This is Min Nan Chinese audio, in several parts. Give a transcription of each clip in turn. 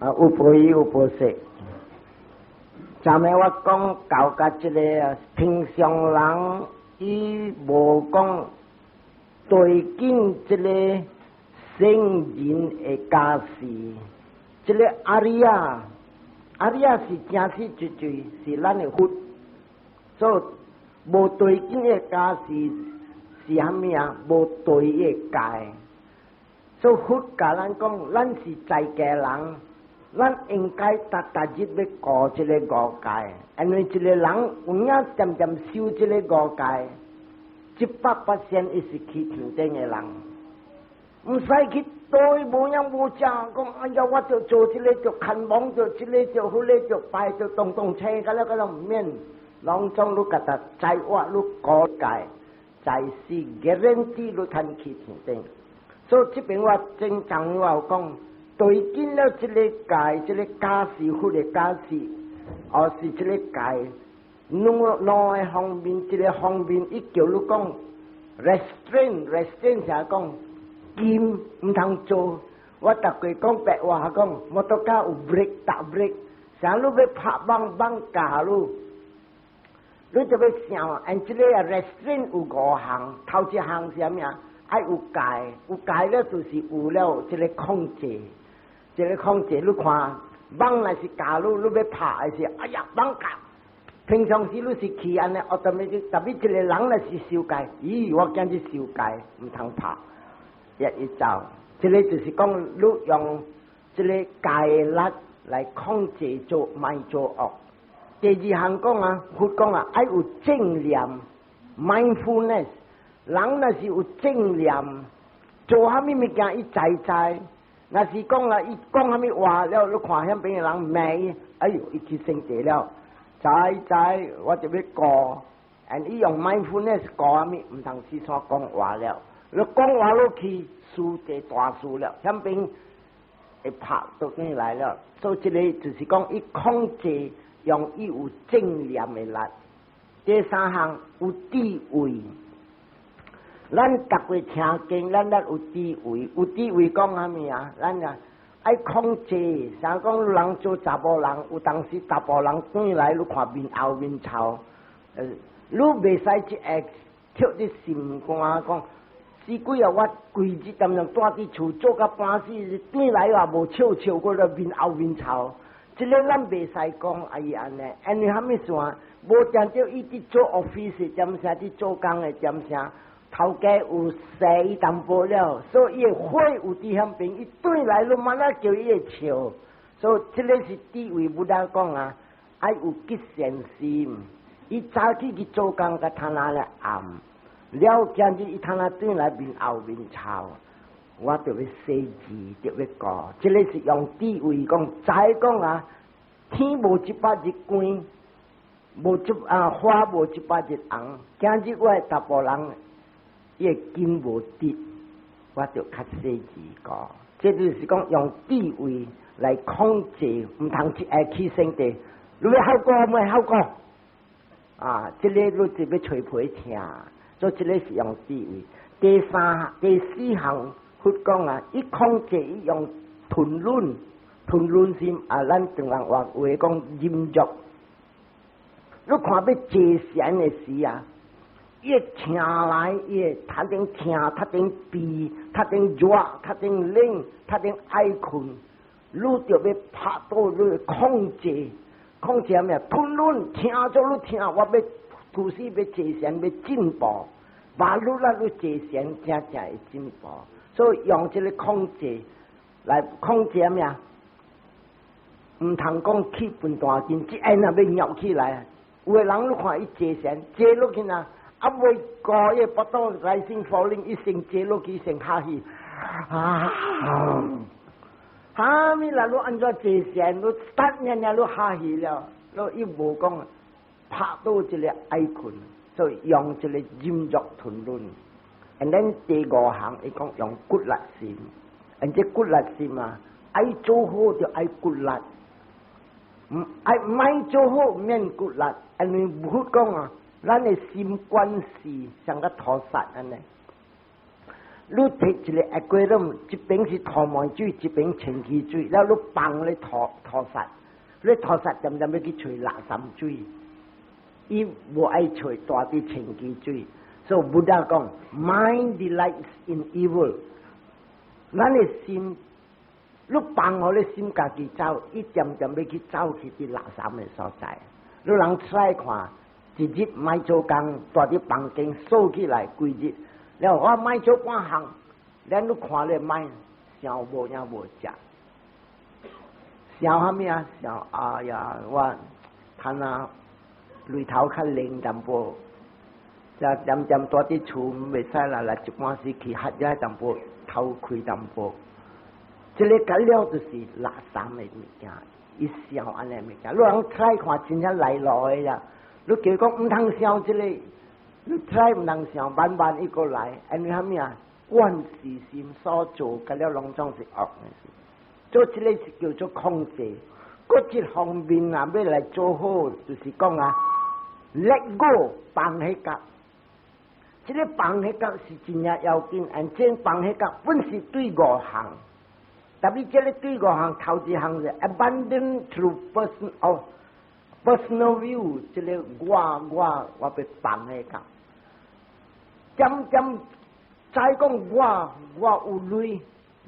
啊，有報喜有報色。昨暝我講到甲這个平常人，伊無講對境這个聖人的加持，這个阿里亞，阿里亞是正實絕對是咱的佛，所以無對境的加持是啥物啊？無對的戒，所以佛教咱講，咱是在家人。咱應該逐逐日欲顧這个五戒，因為一個人有影漸漸修這个五戒，100%伊是去天頂的人，毋使去對無影無正講，哎呀，我著做這个著牽忙著這个著彼个著拜著動動車，甲了甲了毋免，攏總你家己知我你顧戒，在是 guarantee 你通去天頂。所以這邊我正常我有講。對見了這個戒，這个加持佛的加持，或是這个戒，兩兩个方面，一个方面，伊叫你講 restrain，restrain 是講禁毋通做。我逐過講白話講，摩托車有 brake 踏 brake，啥你欲拍網網咬你，你就欲想，按這个 restrain 有五項，頭一項是啥物啊？愛有戒，有戒了就是有了這个控制。這个控制，你看，蠓若是咬你，你欲拍的時，哎呀，蠓咬。平常時你是去按呢，automatic，特別一個人若是受戒，咦，我今日受戒，毋通拍，一一走。這个就是講，你用這個戒力來控制做莫做惡。第二項講啊，佛講啊，愛有正念，mindfulness。人若是有正念，做啥物物件伊知知。若是講啦，伊講啥物話了，你看遐邊的人罵伊，哎喲，伊起生氣了，知知，我就欲顧，and 伊用 mindfulness 顧啥物，毋通四處講話了，你講話落去，輸這大輸了，遐邊會拍倒轉來了，所以這个就是講，伊控制用伊有正念的力。第三項有智慧。咱逐個聽經，咱咱有智慧，有智慧講啥物啊？咱啊愛控制，啥講人做查埔人，有當時查埔人轉來，你看面後面臭，你袂使一下跳佇心肝講，死鬼啊！我規日踮踮蹛佇厝做甲半死，轉來也無笑笑過來面後面臭，這个咱袂使講啊伊按呢，因為啥物事啊？無定著伊佇做 office 點啥，佇做工的點啥。頭家有踅伊淡薄了，所以伊的火有佇遐邊，伊轉來你嘛那叫伊會笑，所以這个是智慧 Buddha 講啊，愛有吉善心。伊早起去做工，共攤那咧暗，了今日伊攤那轉來面後面臭，我著欲洗字，著欲顧，這个是用智慧講，知講啊，天無一百日光，無一啊花無一百日紅，今日我的查埔人。伊的金無直，我就較細緻個。這就是講用智慧來控制，毋通一下起生地。你欲好過毋好過？啊，這个你就欲揣皮聽，所以這个是用智慧。第三、第四項佛講啊，伊控制伊用吞忍，吞忍心啊，咱唐人話話講忍辱。你看欲坐禪的時啊，伊會聽來，伊會頭頂聽，頭頂悲，頭頂熱，頭頂冷，頭頂愛睏，你著欲拍倒，你控制，控制啥物啊？吞忍，聽做你聽，我欲吐死，欲坐禪，欲進步，把你咱你坐禪，正正會進步。所以用這个控制來控制啥物啊？毋通講氣氛大緊，一下若欲尿起來，有的人你看伊坐禪，坐落去啊。啊，未過伊腹肚 rising falling，伊先坐落去先哈氣，啊，哈咪啦？你按怎坐禪？你突然間你哈氣了，你伊無講拍倒一个愛睏，所以用一個忍辱吞忍。And then 第五項，伊講用骨力心，and 這骨力心啊，愛做好就愛骨力，毋愛莫做好免骨力，因為佛講啊。咱的心觀是像個菩薩按呢，你提一个 aquarium，一邊是塗毛水，一邊清氣水，了你放咧塗塗殺，你塗殺漸漸欲去揣垃圾水，伊無愛揣大啲清氣水。所以 Buddha 講，mind delights in evil。咱的心，你放予你心家己走，伊漸漸欲去走去佇垃圾的所在。你人出來看，一日莫做工，蹛佇房間鎖起來規日，了我莫做半項，咱你看咧莫想無影無食，想啥物啊？想哎呀，我趁啊擂頭較靈淡薄，才漸漸蹛佇厝袂使啦，來一半時去喝遮淡薄，偷開淡薄。這个結了就是垃圾的物件，伊想按呢物件，你通 try 看真正來路的呀。你叫講毋通想這个，你 try 毋通想，慢慢伊閣來，因為啥物啊？慣時心所做，結了攏總是惡的事。做這个是叫做控制。閣一方面啊，欲來做好，就是講啊，let go 放彼角。這个放彼角是真正要緊，按這放彼角本是對五項。特別這个對五項，頭一項是 abandon through person of personal view，這个我我欲放彼角。漸漸再講我我有鐳，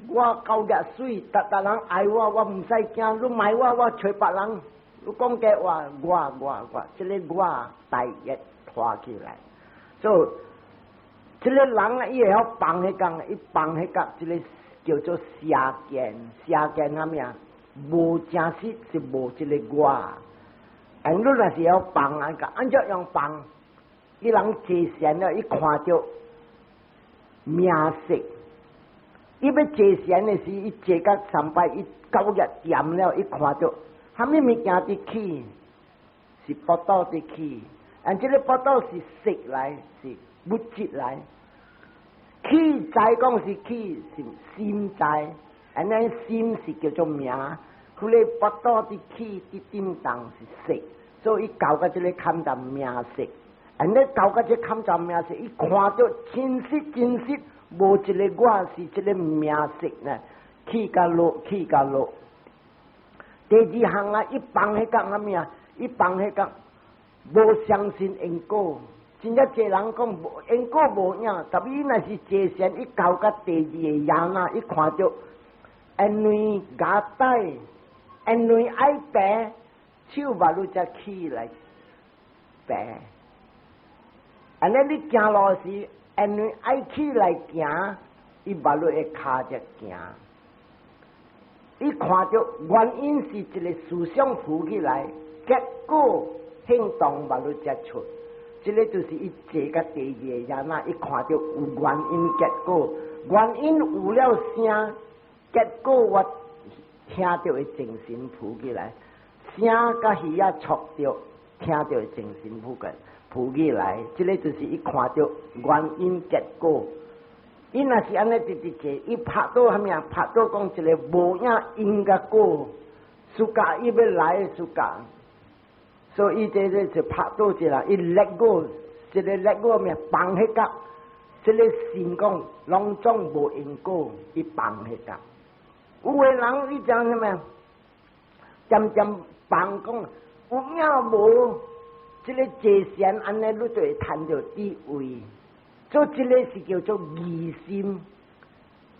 我夠額媠，逐逐人愛我，我毋使驚。你罵我，我揣別人。你講假話，我我我，這个我大業拖起來。所以這个人啊，伊會曉放彼角，伊放彼角，這个叫做邪見，邪見啥物啊？無真實是無這个我。啊，你若是曉放啊，按怎樣放？伊人坐禪了，伊看著名色，伊欲坐禪的時，伊坐甲三擺，伊九日掂了，伊看著啥物物件佇起，是腹肚佇起，啊，這个腹肚是色來，是物質來。起知講是起是心知，按呢心是叫做名，彼个腹肚佇起佇振動是色，所以伊到甲這个坎站名色。按呢到甲這坎站名色，伊看著真實真實，無一个我是這个名色呢，起佮落，起佮落。第二項啊，伊放彼角啥物啊？伊放彼角無相信因果，真正濟人講無因果無影，特別伊若是坐禪，伊到甲第二个犸仔，伊看著因為牙帶，因為愛爬，手目汝才起來爬。按呢你行路時，因為愛起來行，伊目汝會跤才行。伊看著原因是一个思想浮起來，結果行動目汝才出。這个就是伊坐甲第二个犸仔，伊看著有原因結果，原因有了聲，結果我聽著會精神浮起來，聲佮耳仔觸著，聽著會精神浮起浮起來，這个就是伊看著原因結果。伊若是按呢直直坐，伊拍到啥物啊？拍到講一个無影因佮果，暑假伊欲來暑假，所以伊這个就拍到一個，伊 let go，這个 let go 咩？放彼角，這个心講攏總無因果，伊放彼角。有的人伊講啥物？漸漸放講有影無？這个坐禪按呢，你就會趁著智慧。做這个是叫做疑心，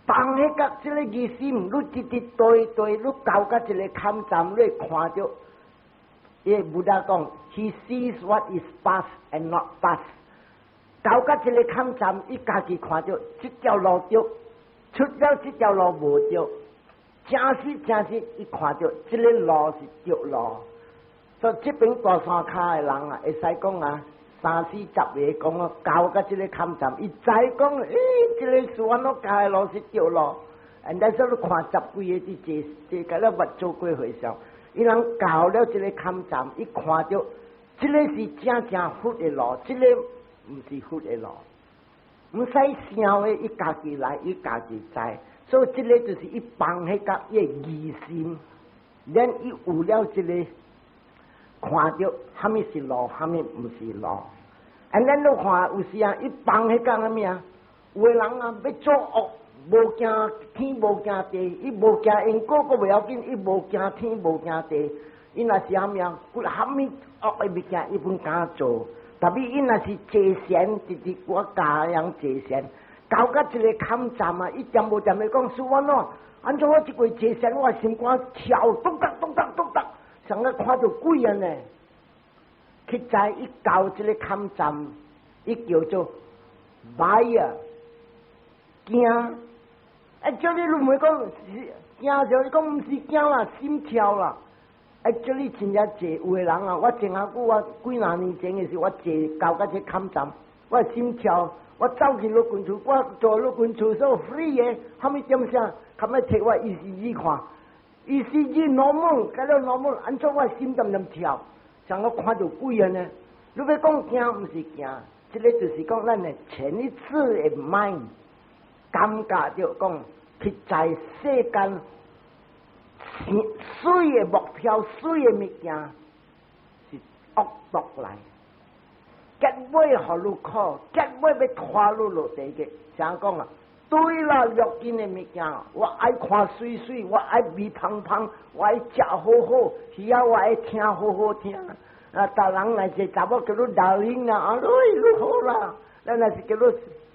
放彼角這个疑心，你直直對對，你到甲這个坎站，你會看著。伊 Buddha 講，He sees what is past and not past。到甲這个坎站，伊家己看著這條路對，出了這條路無對，真實真實，伊看著這个路是對路。所以這邊大山跤的人啊，會使講啊，三四十個講哦，到甲這个坎站，伊知講，欸，這个是阮老教的路是對路。但是你看十幾個佇坐坐甲了捌做過和尚，伊人到了這个坎站，伊看著這个是正正佛的路，這个毋是佛的路，毋使想的，伊家己來，伊家己知。所以這个就是伊放彼角伊的疑心，咱伊有了這个看著啥物是路，啥物毋是路。按咱你看有時啊，伊放彼角啥物啊？有的人啊，欲做惡，無驚天無驚地，伊無驚因果，閣袂要緊，伊無驚天無驚地，伊若是啥物啊？啥物惡的物件，伊攏敢做。特別伊若是坐禪，直直我教人坐禪，到甲一个坎站啊，伊恬無恬會講師父喏，按怎我這過坐禪，我心肝跳，咚咚咚咚咚咚，像個看著鬼按呢。去知伊到這个坎站，伊叫做 bhaya 驚。啊，叫你你毋會講是驚，就你講毋是驚啦，心跳啦。啊，叫你真正坐有的人啊，我前下久我幾若年前的時，我坐到甲這坎站，我心跳，我走去老君厝，我坐老君廁所 free 的，蝦米點聲，較尾提我 ECG 看，ECG normal，甲了 normal，按怎我心恬恬跳，像我看著鬼按呢。你欲講驚，毋是驚，這个就是講咱的前一次的 mind。感覺著講，去在世間媠的目標、媠的物件是惡毒來，結尾予你苦，結尾欲拖你落地獄。怎講啊？對啦，六根的物件，我愛看媠媠，我愛味芳芳，我愛食好好，魚仔我愛聽好好聽。啊，逐人若是查某叫你 darling 啊，啊，你好啦。咱若是叫你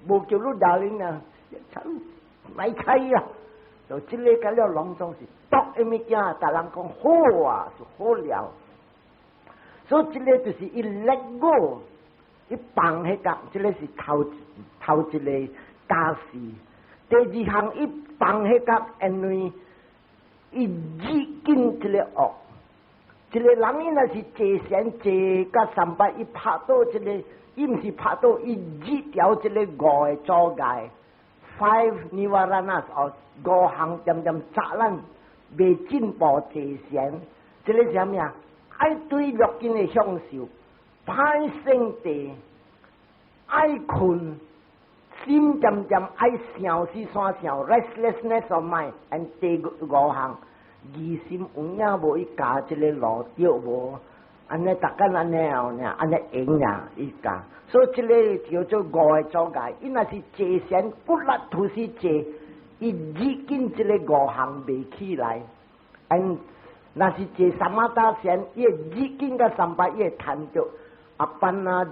無叫你 darling 啊，莫睬啊！就這个甲了攏總是毒的物件，逐人講好啊，是好料。所以這个就是伊 let go，伊放彼個，這个是頭頭一个加事。第二項伊放彼個，因為伊入緊這个惡。一个人伊若是坐禪坐甲三擺，伊拍倒這个，伊毋是拍倒，伊入掉這个五个阻礙。Five nivaranas 哦，五項恬恬阻咱袂進步坐禪，這个是啥物啊？愛對六根的享受，歹性地，愛睏，心恬恬愛想思想想，restlessness of mind，and 第五項疑心有影無？伊教這个路對無？按呢逐工按呢哦，按呢用啊，伊教。所以這个叫做五个阻礙。伊若是坐禪骨力吐是坐，伊入緊這个五項袂起來。嗯，若是坐 samatha 禪，伊會入緊甲三擺，伊會趁著 appana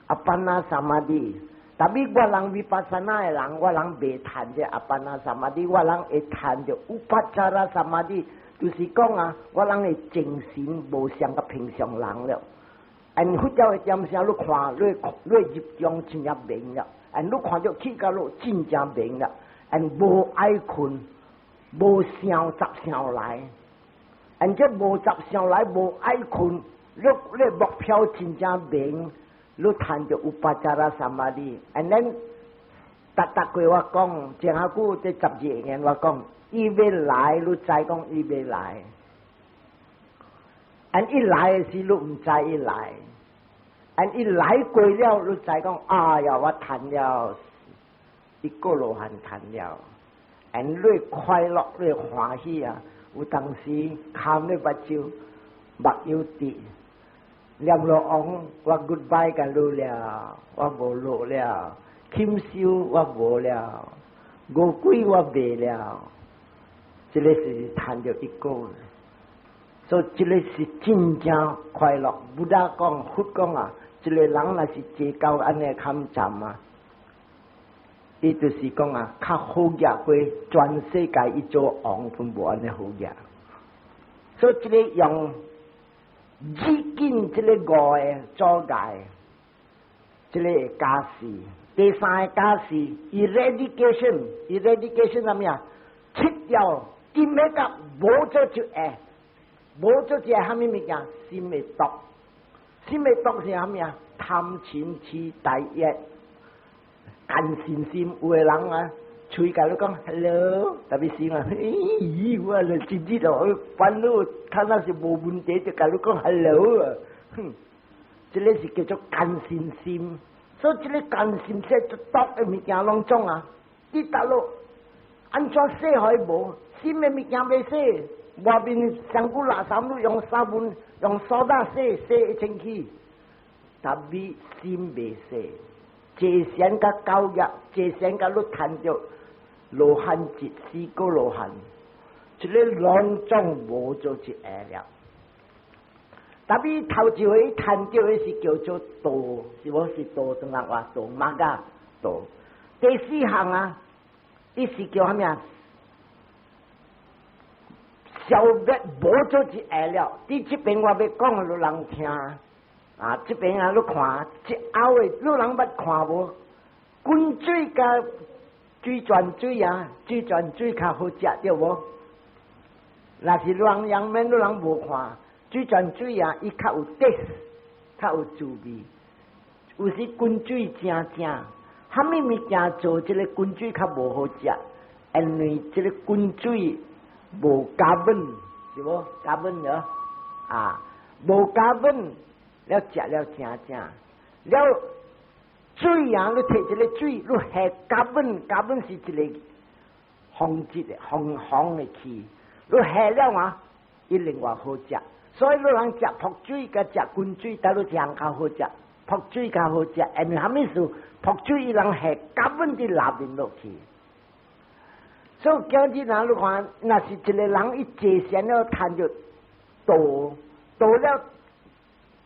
appana samadhi。Tapi 我人 vipassana 的人，我人袂趁這 appana samadhi，我人會趁著 upacara samadhi，就是講啊，我人的精神無像佮平常人了。按佛教的點聲，你看，你入中真正明了。按你看著起到落真正明了。按無愛睏，無想雜想來。按這無雜想來，無愛睏，你目標真正明，你趁著 upacara samadhi。And then，逐逐過我講，前下久這12年我講，伊欲來，你知講伊欲來。按伊來的時，你毋知伊來；按伊來過了，你知講，哎呀，我趁了，一個羅漢趁了。按你快樂，你歡喜啊！有當時含你目睭，目有滴，閻羅王，我 goodbye 共你了，我無落了，禽獸我無了，餓鬼我袂了，這个是趁著一個。所以這个是真正快樂。Buddha 講，佛講啊，一个人若是坐到按呢坎站啊，伊就是講啊，較好額過全世界伊做王都無按呢好額。所以這个用入緊這个五个阻礙，這个加事。第三个加事，eradication，eradication 啥物啊？切掉，金欲甲無做就會。無做這蝦米物件？心的毒，心的毒是蝦米啊？貪嗔痴大欲，奸善心。有的人啊，喙共你講 hello，特別是啊，咦，我就真知道，煩惱，他那是無問題，就共你講 hello 啊，哼，這个是叫做奸善心。所以這个奸善心就毒的物件攏總啊，你達落按怎洗予伊無？新的物件袂洗。外面身軀垃圾，你用沙盆、用蘇打洗洗會清氣，但係心袂洗。坐禪佮九業，坐禪佮你趁著羅漢一四個羅漢，這个攏總無做一下了。特別頭一回趁著的是叫做道，是無是道？中國話道 magga 道。第四項啊，伊是叫啥物啊？消滅無做一下了。佇這邊我欲講予人聽，啊，這邊啊，你看，這後的你人捌看無？滾水佮水泉水啊，水泉水較好食對無？若是人陽面，你人無看水泉水啊，伊較有 taste，較有滋味。有時滾水正正，啥物物件做這个滾水較無好食？因為這个滾水無 carbon，是無 carbon 了啊，無 carbon 了食了正正了水啊！你摕一个水，你下 carbon，carbon 是一个紅質的紅紅的氣，你下了啊，伊另外好食。所以你人食瀑水佮食滾水，佗落一項較好食？瀑水較好食，因為啥物事？瀑水伊人下 carbon 佇內面落去。所以今日若你看，若是一個人伊坐禪了，趁著道，道了，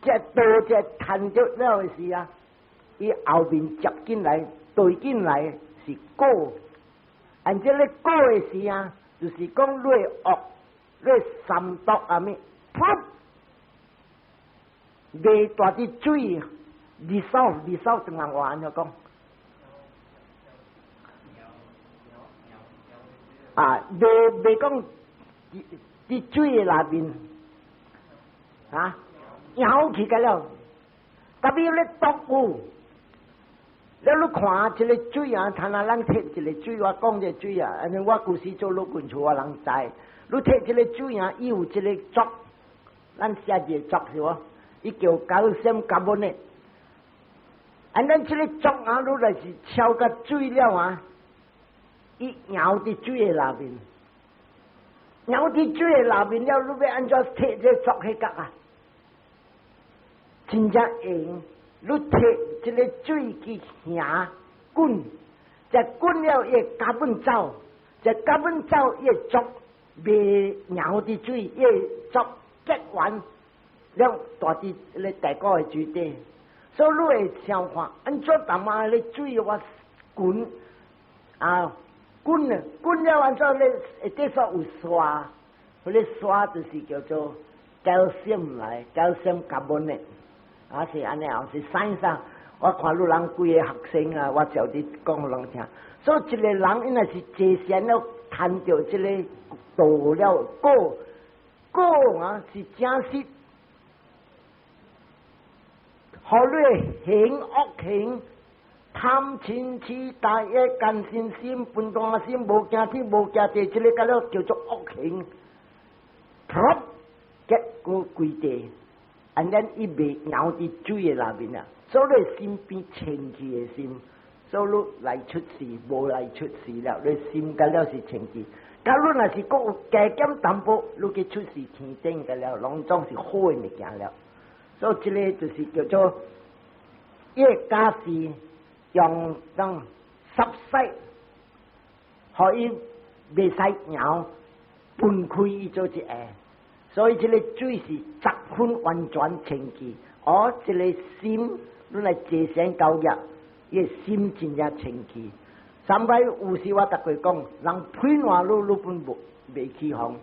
這道這趁著了的時啊，伊後面接進來，對進來是果。按這个果的時啊，就是講你的惡，你的三毒啊物，噗，袂蹛佇水，dissolve dissolve 中國話按怎講？啊，袂袂講佇水的內面，啊，溶去個了，特別咧毒有，了你看這个水啊，睇下咱摕一个水，我講這个水啊，按呢我舊時做老棍厝，我人知。你摕這个水啊，伊有一个濁，咱寫一个濁是無？伊叫 calcium carbonate。按咱這个濁啊，你若是超甲水了啊，伊溶佇水的內面，溶佇水的內面了，你欲按怎摕這个濁彼角啊？真正用，你摕這个水去行滾，這滾了伊會 carbon 走，這 carbon 走伊會濁，袂溶佇水，伊會濁結完了蹛佇咧大鼓的水底，所以你會想看，按怎淡仔咧水我滾啊？滾啊，滾了按怎咧？下底煞有沙，彼个沙就是叫做 calcium 來，calcium carbonate，啊是按呢，是 science 啊。我看你人幾个學生啊，我就佇講予人聽。所以一个人應該是坐禪了，趁著這个道了果果啊，是真實，予你行惡行。貪嗔癡大欲姦嗔心笨惰心無驚天無驚地，這个甲了叫做惡行。噗，結果規地，按呢伊袂溶佇水的內面啊，所以你心變清氣的心，所以你來出世無來出世了，你心甲了是清氣。假如若是閣有加減淡薄，你去出世天頂個了，攏總是好的物件了。所以這个就是叫做伊个假使用當濕洗，予伊袂使溶，分開伊做一下。所以這个水是十分完全清氣。哦，這个心，你來坐禪交業，伊个心真正清氣。三擺有時我逐個講，人噴話你，你本無袂起風；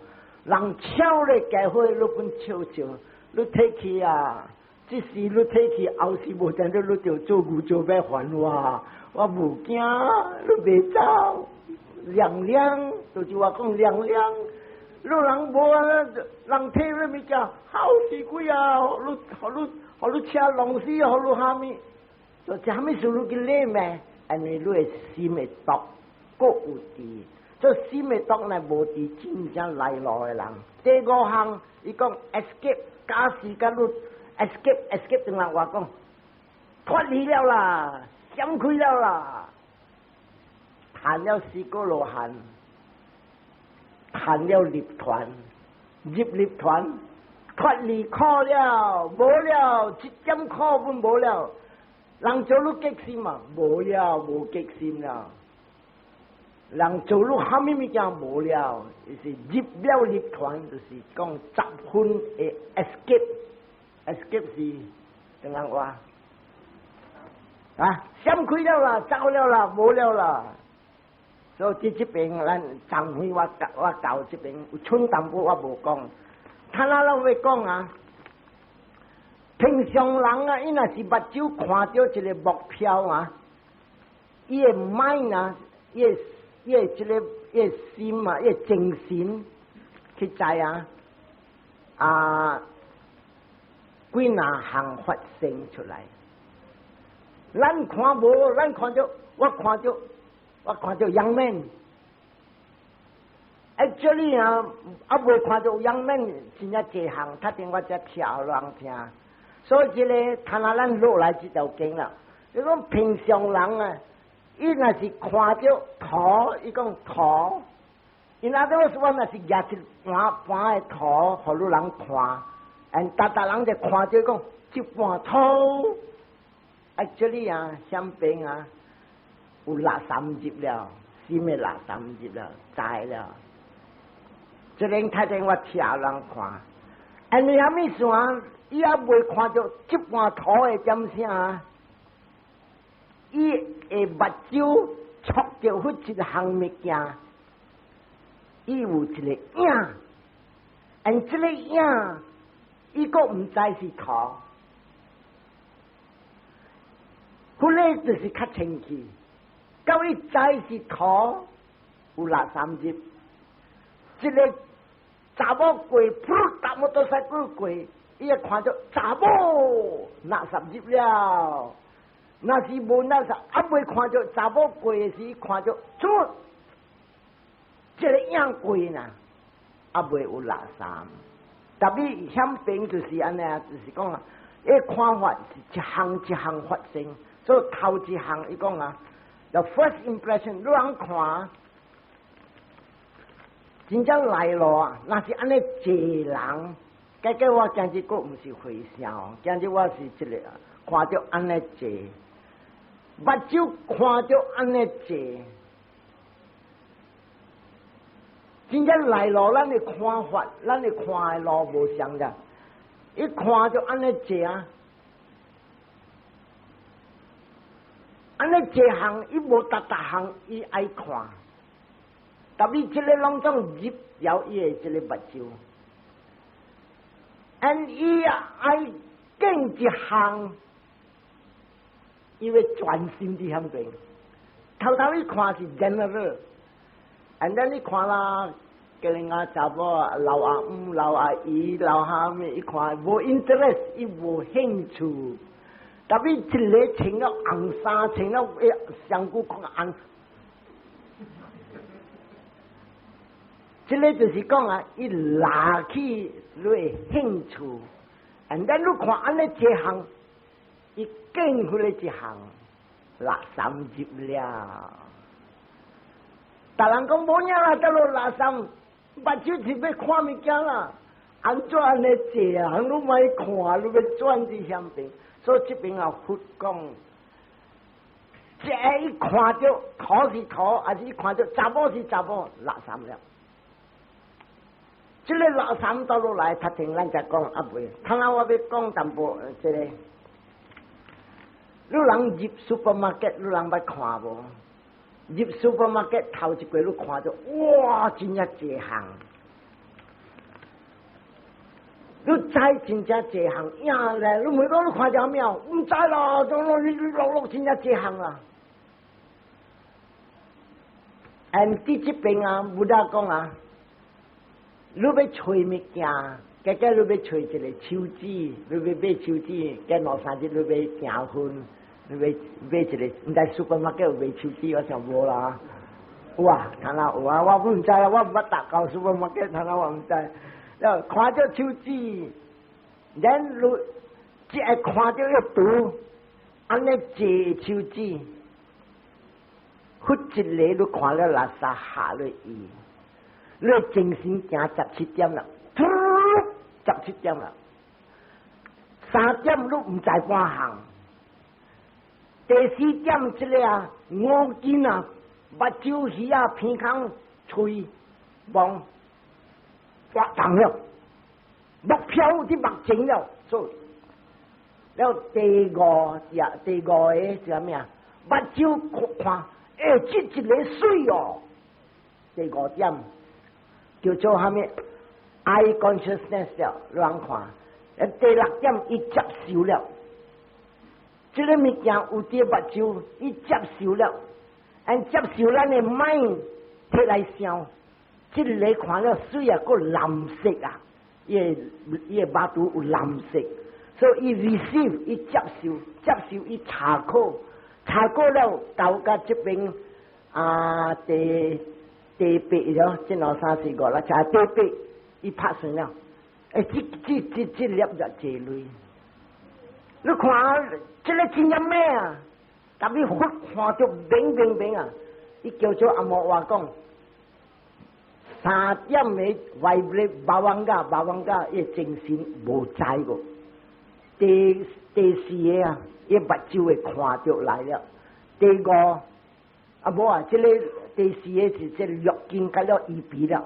人笑咧加伙，你本笑笑。你提去啊，這時你提去，後時無定你就做牛做馬還我，我無驚，你袂走。涼涼，就是我講涼涼。你人無啊，人提你物件，好死鬼啊！予你，予你，予你車弄死，予你蝦米？就啥物事你去理咩？因為你的心的毒，閣有佇，這心的毒若無佇真正來路的人。第五項，伊講 escape，假使甲你 escape escape，中國話講脫離了啦，閃開了啦，趁了四果羅漢，趁了涅槃，入涅槃，脫離苦了，無了，一點苦攏無了。人做你激心嘛，無了，無激心啦。人做你蝦米物件無了，就是入了涅槃，就是講十分的 escape，escape 是怎樣話？啊，閃開了啦，走了啦，無了啦。所以這邊咱昨昏我教這邊有寸淡薄我無講，他那攏會講啊。平常人啊，伊若是目睭看著一個目標啊，伊的 mind 啊，伊的這個伊的心啊，伊的精神去知啊，啊，幾若項發生出來。咱看無，咱看著，我看著 young man。Actually 啊，猶未看著 young man 真正濟項，頭先我才聽人聽。所以這個，他那咱落來這條經啦。你講平常人啊，伊若是看著塗，伊講塗，伊那個我若是舉一盤盤的塗，予汝人看，and 逐逐人就看著講這盤塗。Actually 啊，響邊啊，有垃圾入了，心的垃圾入了，知了。這個頭先我聽人看，因為啥物事啊？伊猶未看著這盤塗的點啥？伊的目睭觸著彼一項物件，伊有一個影，and 這個影，伊閣毋知是塗，彼個就是較清氣。到伊知是塗，有垃圾入，這個查某過，噗，搭摩托車過，伊會看著查某垃圾入了。若是無垃圾，猶未看著查某過的時，看著出這個影過呢，猶未有垃圾。特別響邊就是按呢，就是講啊，伊看法是一項一項發生，所以頭一項伊講啊，the first impression，你人看，真正來咯啊，若是按呢濟人，結果我今日閣毋是和尚，今日我是這個看著按呢濟，目睭看著按呢濟，真正來咯，咱的看法，咱的看的路無相的，一看著按呢濟啊，按呢濟項，伊無逐逐項伊愛看，特別這個攏總入了伊的這個目睭。and 伊愛見一項，伊欲專心佇遐邊。頭頭一看是 general，and then 你看啦，家己仔查某老阿姆、老阿姨、老哈物，伊看無 interest，伊無興趣。特別一個穿了紅衫，穿了上久看紅，這個就是講啊，伊拉起你的興趣，and then 你看按呢這項，伊見彼個一項，垃圾入了。逐人講無影啦，得落垃圾，目睭是欲看物件啦，按怎按呢坐啊？你莫看，你欲轉佇遐邊，所以這邊啊，佛講，這一看著塗是塗，還是一看著查某是查某，垃圾了。這個垃圾倒落來，頭先咱才講猶未，頭仔我欲講淡薄這個，你人入 supermarket，你人捌看無？入 supermarket 頭一過，你看著，哇，真正濟項，你知真正濟項，呀咧，你問講你看著啥物？毋知啦，總攏落落真正濟項啦。and 佇這邊啊，Buddha 講啊。你欲揣物件，結果你欲揣一個手指，你欲買手指，過兩三日你欲訂婚，你欲買一個，毋知 supermarket 有賣手指，我想無啦。有啊，看哪有啊，我毋知啊，我毋捌踏到 supermarket，看哪我毋知。了看著手指，然你只會看著一圖，按呢濟手指，忽一個你看了垃圾下落伊。你精神行17點啦，十七點啦，3點你毋知半項，第四點，這個啊，五根啊，目睭、耳仔、鼻孔、喙、望，活動了，目標佇目前了，所以了第五也第五個是啥物啊？目睭看，欸，這一个媠哦。第五點叫做啥物？Eye consciousness 了，亂看。第六點，伊接受了，這個物件有佇目睭，伊接受了，按接受咱的 mind 提來想，這个看了媠啊，閣藍色啊，伊的目肚有藍色，所以伊 receive，伊接受，接受伊查考，查考了到佮這邊啊，第八了，這兩三四五六七，第八，伊拍算了，欸，這粒就濟鐳，你看，這个真正美啊！特別佛看著明明明啊！伊叫做阿摩話講，三點的 vibrate bhavanga bhavanga，伊精神無知個。第四个啊，伊目睭會看著來了。第五啊無啊，這个第四个是這个六根佮了預備了。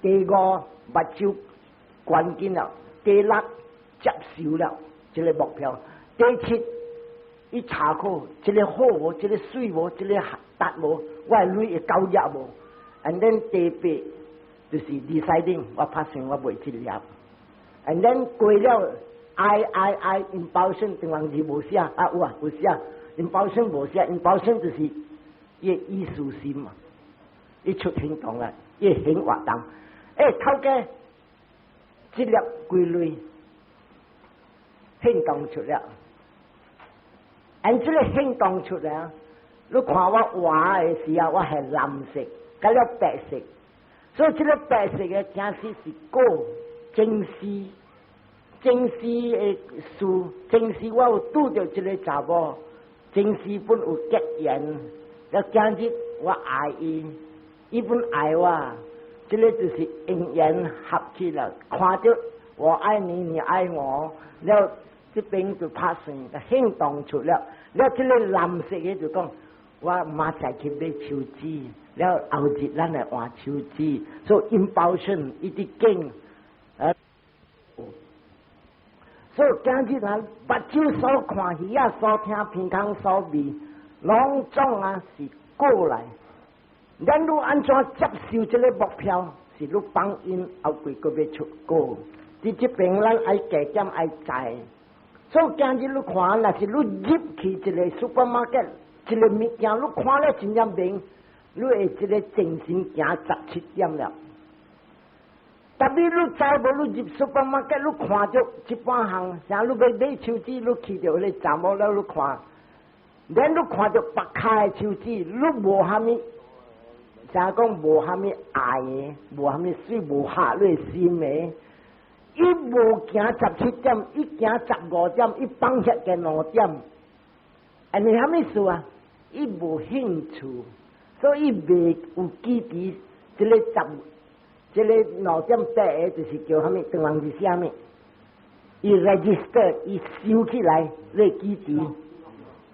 第五目睭關緊了，第六接受了這个目標。第七，伊查考這个好無，這个媠無，這个值無，我的鐳會夠額無？And then 第八就是 deciding，我拍算我賣這粒。And then 過了 I I I impulsion，中文字無寫啊，有啊有寫，impulsion 無寫，impulsion 就是伊的意思心嘛，伊出行動啊，伊行活動。欸，頭家這粒幾鐳行動出了，按這个行動出來，你看我畫的時候，我係藍色，佮了白色，所以這个白色的正是是果前世，前世的事，前世我有拄著這个查某，前世本有結緣，了今日我愛伊，伊本愛我，這个就是因緣合起來，看著我愛你，你愛我，了這邊就拍算，行動出了，了這个藍色的就講，我明仔去買手指，了後日咱來換手指，所以 impulsion 一直經，所以今日啊，目睭所看、耳仔所聽、鼻孔所味，攏總啊是過來。咱欲按怎接受這个目標？是欲放因後過閣欲出果。佇這邊咱愛加減愛知。所以今日你看，若是你入去一个 supermarket，一个物件你看了真正明，你會這个精神行17點了。特別你知無？你入 supermarket，你看著一半項，像你欲買手指，你去著彼个查某了，你看，連你看著別跤的手指，你無蝦米，像講無蝦米愛的，無蝦米媠，無合你心的。伊無行17點，伊行15點，伊放下個2點，因為蝦米事啊？伊無興趣，所以伊未有記佇這个十，這个2點八个就是叫蝦米？中文是啥物？伊 register，伊收起來，你記佇，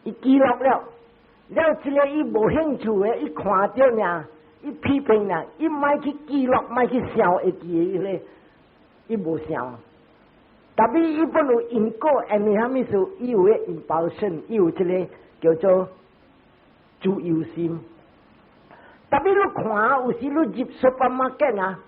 伊記錄了，了這个伊無興趣的，伊看著爾，伊批評爾，伊莫去記錄，莫去想會記彼个。伊無想，特別伊本有因果，因為蝦米事？伊有个 impulsion，伊有這个叫做自由心。特別你看，有時你入 supermarket 啊，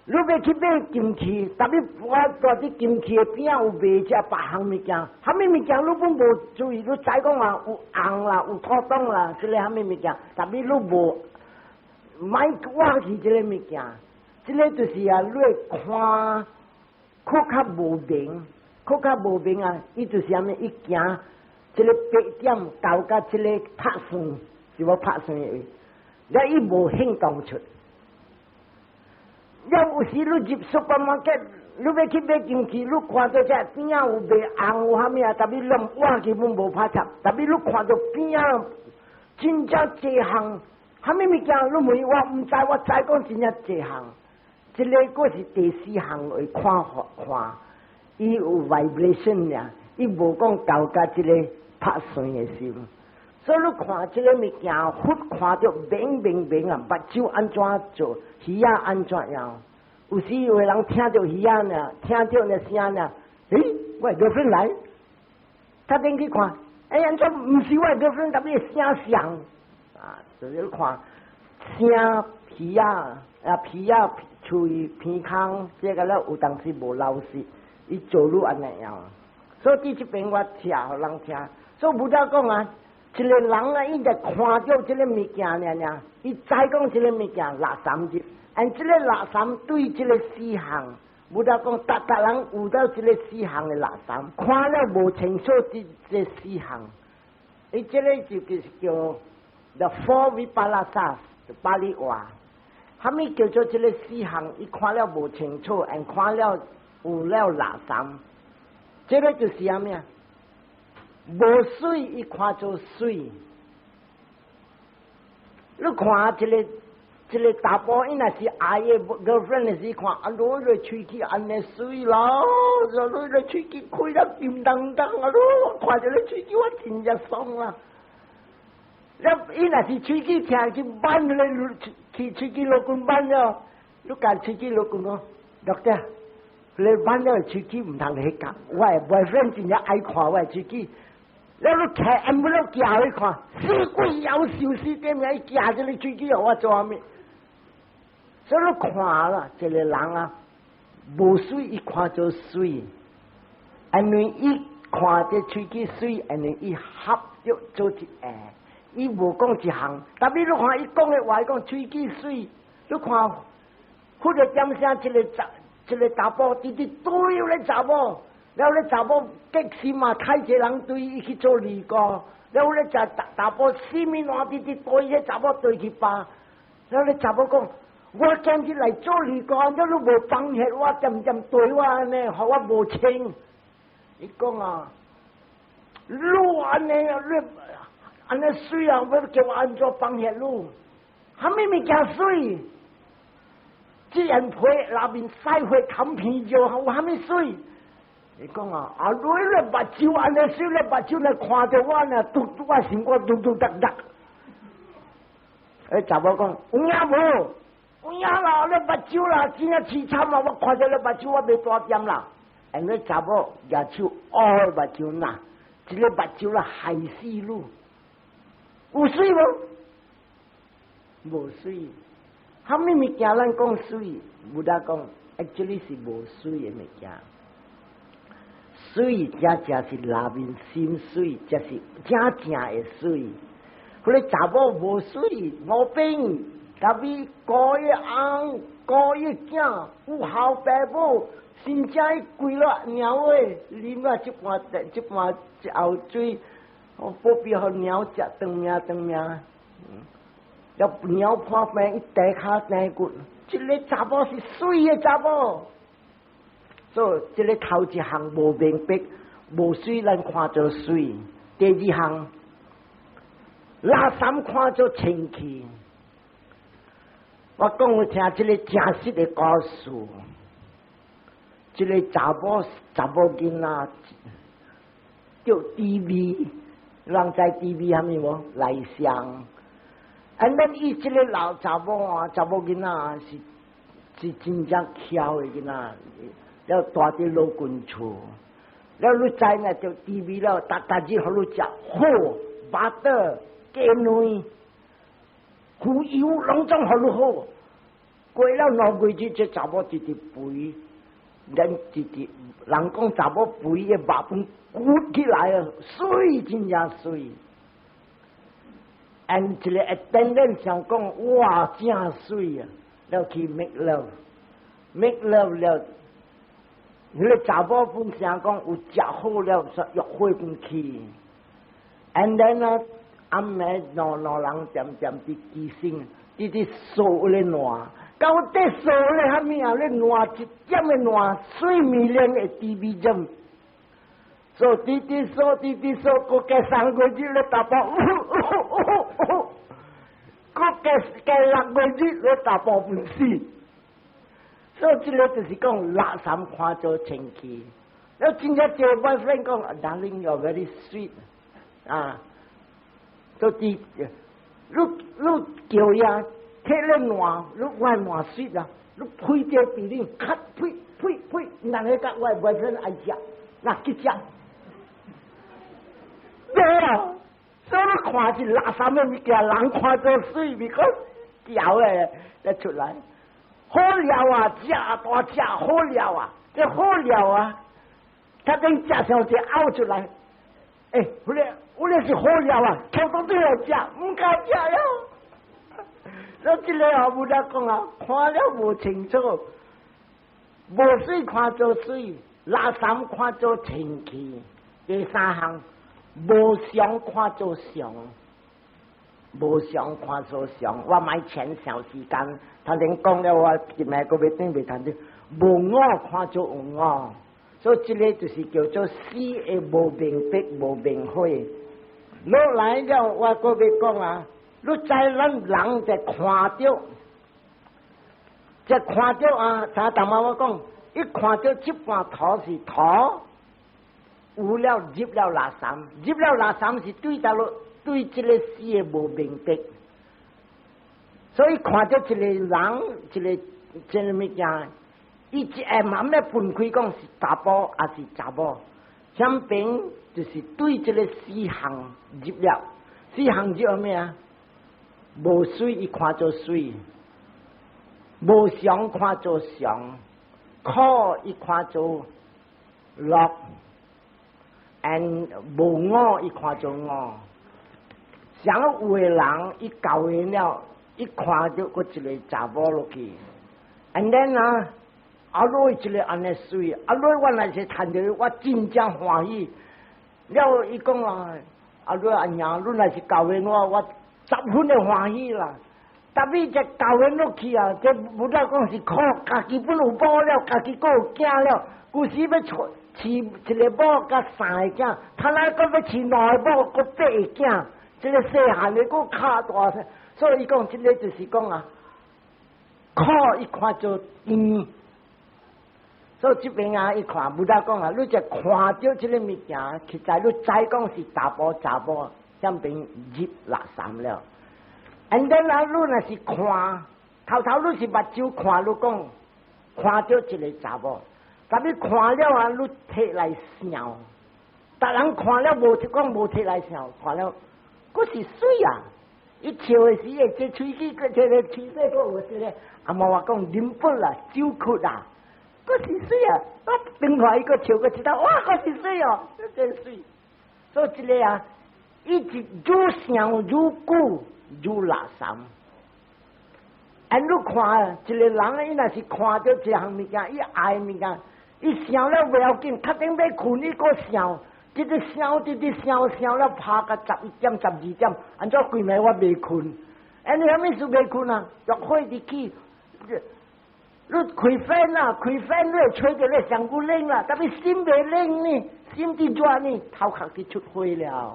你欲去買金器，特別我蹛佇金器的邊仔有賣這別項物件，蝦米物件你本無注意，你知講啊有紅啦，有土豆啦，這个蝦米物件，特別你無莫挖去這个物件。這个就是啊，你會看，較較無明，較較無明啊！伊就是啥物？伊行這个八點到佮這个拍算，是無拍算的位，了伊無行動出。了有時你入 supermarket，你欲去買金器，你看著這邊仔有賣紅有蝦米啊？特別你我根本無拍插，特別你看著邊仔真正濟項，蝦米物件你問我毋知，我知講真正濟項。這个閣是第四項會看看，伊有 vibration 爾，伊無講到佮這个拍算的心。所以你看這个物件，佛看著明明明啊，目睭按怎做，耳仔按怎樣。有時有的人聽著耳仔呢，聽著那聲呢，欸，我的 girlfriend 來，他轉去看，欸，按怎毋是我的 girlfriend，特別聲像啊，就是你看聲耳仔啊，鼻仔、喙、鼻孔，這个了有當時無老實，伊做愈按呢樣。所以佇這邊我聽予人聽，所以 Buddha 講啊，一个人啊，伊就看著這个物件爾爾，伊知講這个物件垃圾入，按這个垃圾對這个四項，Buddha 講，逐逐人有著這个四項的垃圾，看了無清楚這這四項，伊這个就是叫 the four vipallasas，巴利話，啥物叫做這个四項？伊看了無清楚，按看了有了垃圾，這个就是啥物啊？無媠，伊看做媠。你看這个這个查埔，伊若是愛的 girlfriend 的時看，啊，攞個喙齒按呢媠咯，攞個喙齒開得金當當啊！我看這个喙齒我真正爽啦。了，伊若是喙齒聽去挽咧，去喙齒落棍挽了，你共喙齒老君講，doctor，你挽了喙齒毋通去講，我的 boyfriend 真正愛看我的喙齒。了你騎按不了行去看，死鬼夭壽死點名，伊行這个喙齒予我做啥物？所以你看啦，這个人啊，無媠伊看做媠，因為伊看這喙齒媠，因為伊合著做一下，伊無講一項。特別你看伊講的話，伊講喙齒媠，你看，佛的點聲，一個查一個查埔，直直對咧查某，了咧查某激心嘛，太濟人對伊去做二哥，了咧查查埔死命爛直直對彼查某對去罷，了咧查某講，我今日來做二哥，你都無放血，我漸漸對我按呢，予我無清。伊講啊，你按呢，你按呢媠啊，欲叫我按怎放血你？啥物物件媠？這樣皮內面屎血冚皮肉，有啥物媠？伊講啊，啊你咧目睭按呢媠咧目睭咧看著我呢，嘟嘟我心肝嘟嘟達達。欸，查某講有影無？有影啦，你目睭啦，真正淒慘啊！我看著你目睭，我袂大點啦。因為查某舉手，哦，目睭呐，這个目睭啦害死你，有媠無？無媠。啥物物件咱講媠，Buddha 講，actually 是無媠的物件。媠真正是內面心媠，才是真正的媠。彼个查某無媠無病，特別顧伊翁，顧伊囝，有孝爸母，真正伊規落貓的，啉了這盤這盤一喉水，保庇予貓食長命長命。了貓破病，伊地跤生骨，這个查某是媠的查某。所以這个頭一項無明白，無媠咱看做媠。第二項，垃圾看做清氣。我講予聽，這个真實的故事。這个查某查某囡仔叫 TB，人知 TB 啥物無？內傷。啊，咱伊這个老查某啊，查某囡仔是是真正巧的囡仔，了蹛佇老君厝。了你知影著 TB 了，逐逐日予你食好 butter 雞卵、牛油，攏總予你好。過了2個月，這查某直直肥，咱直直人講查某肥的肉本鼓起來啊，媠真正媠。and 一个 attendant 想講，哇，真媠啊！了去 make love，make love 了，彼个查某本想講有食好了，說約會本去。and then 呢，暗暝兩兩人漸漸佇起身，佇佇掃咧爛，到底掃咧啥物啊？咧爛一點的爛，媠物連的 TB 針。所以直直掃，直直掃，閣加3個月咧，查埔，閣加加6個月咧，查埔毋死。所以這个就是講垃圾看做清氣，了真正這個 boyfriend 講，darling you are very sweet，啊，都佇你你叫伊啊，摕咧爛，你我爛 sweet 啊，你開這鼻恁，咳呸呸呸，人個甲我 boyfriend 愛食，嗱去食，對啊，所以你看是垃圾的物件，人看做媠，咪講調的才出來。好料啊，食大食好料啊，這好料啊，他等食上就嘔出來。欸，我咧我咧是好料啊，全部都要食，毋敢食喲。所以這個啊，無得講啊，看了無清楚，無媠看做媠，垃圾看做清氣。第三項，無常看做常，無常看做常。我買錢小時間，頭先講了，我今日閣欲轉袂談到，無我看做有我，所以這個就是叫做四個無明白無明火。落來了，我閣欲講啊，你知咱人在看著，在看著啊，頭頭仔我講，一看著這半塗是塗，有了入了垃圾，入了垃圾是對佗落對這個四個無明白，所以看著一個人，一個這個物件，伊一下慢慢分開講是查埔抑是查某，相邊就是對這個四項入了，四項入咩啊？無媠伊看做媠，無常看做常，苦伊看做樂，and 無我伊看做我。像有的人伊教會了，伊看著閣一個查某落去，and then 啊，阿羅一個按呢媠，阿羅我若是趁著我真正歡喜。了伊講啊，阿羅阿娘，你若是教會我，我十分的歡喜啦。特別這教會落去啊，這無得講是苦，家己本有某了，家己閣有囝了，舊時欲娶飼一個某佮三个囝，他來閣欲飼兩個某，閣八個囝，這個細漢的閣較大聲，所以伊講這個就是講啊，苦伊看做甜。所以這邊啊，伊看無得講啊，你就看著這個物件，實在你知講是查埔查某，這邊入垃圾了。And then 啊，你若是看，頭頭你是目睭看，你講看著一個查某，但你看了啊，你提來想，逐人看了無講無提來想，看了，閣是媠啊！伊笑的時，這喙齒閣這個喙齒閣有這個，阿媽話講啉不啦，酒哭啦，閣是媠啊！我轉來伊閣笑閣一道，哇，閣是媠哦，真媠。所以這個啊，一直愈想愈久愈垃圾。按你看，一個人伊若是看著這項物件，伊愛物件，伊想了袂要緊，較頂欲睏，伊閣想，一直想，直直想，想了拍到11點、12點，按怎規暝我袂睏？欸，你啥物事袂睏啊？著火佇起，你開 fan 啊，開 fan 你會吹著你上骨冷啦，但是心袂冷呢，心佇熱呢，頭殼佇出火了，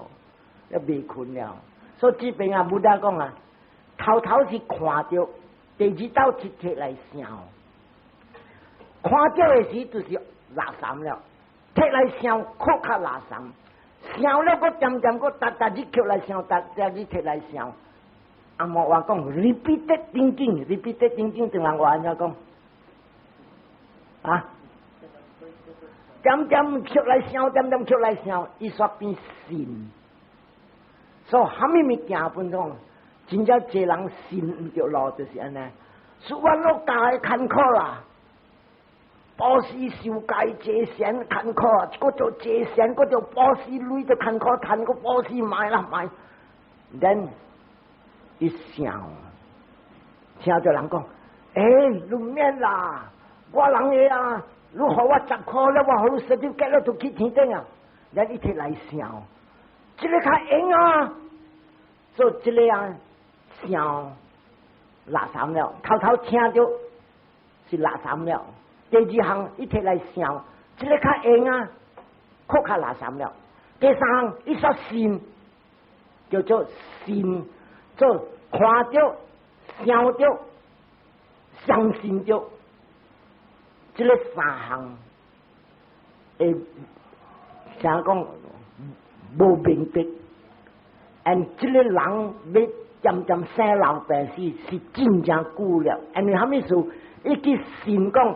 也袂睏了。所以這邊啊，Buddha 講啊，頭頭是看著。第二道是提來想，看著的時就是垃圾了，提來想，閣較垃圾，想了閣漸漸閣逐逐日抾來想，逐逐日提來想。紅毛話講，repeated thinking，repeated thinking，唐人話按怎講？啊？漸漸抾來想，漸漸抾來想，伊煞變信。所以蝦米物件本講？真正濟人信毋著路，就是按呢。說我落教的艱苦啦，布施受戒坐禪艱苦，閣做坐禪，閣做布施鐳就艱苦，趁閣布施買啦買。then 伊想，聽著人講，欸，你免啦，我人的啊，你予我10箍了，我予你 certificate 了，就去天頂啊。咱伊提來想，這個較閒啊。所以這個啊，想垃圾了，頭頭聽著是垃圾了。第二項伊提來想，這個較閒啊，閣較垃圾了。第三項伊煞信，叫做信，做看著、想著、相信著，這個三項。會啥講無明白，and 這个人欲漸漸生老病死是真正久了，因為啥物事？伊去信講，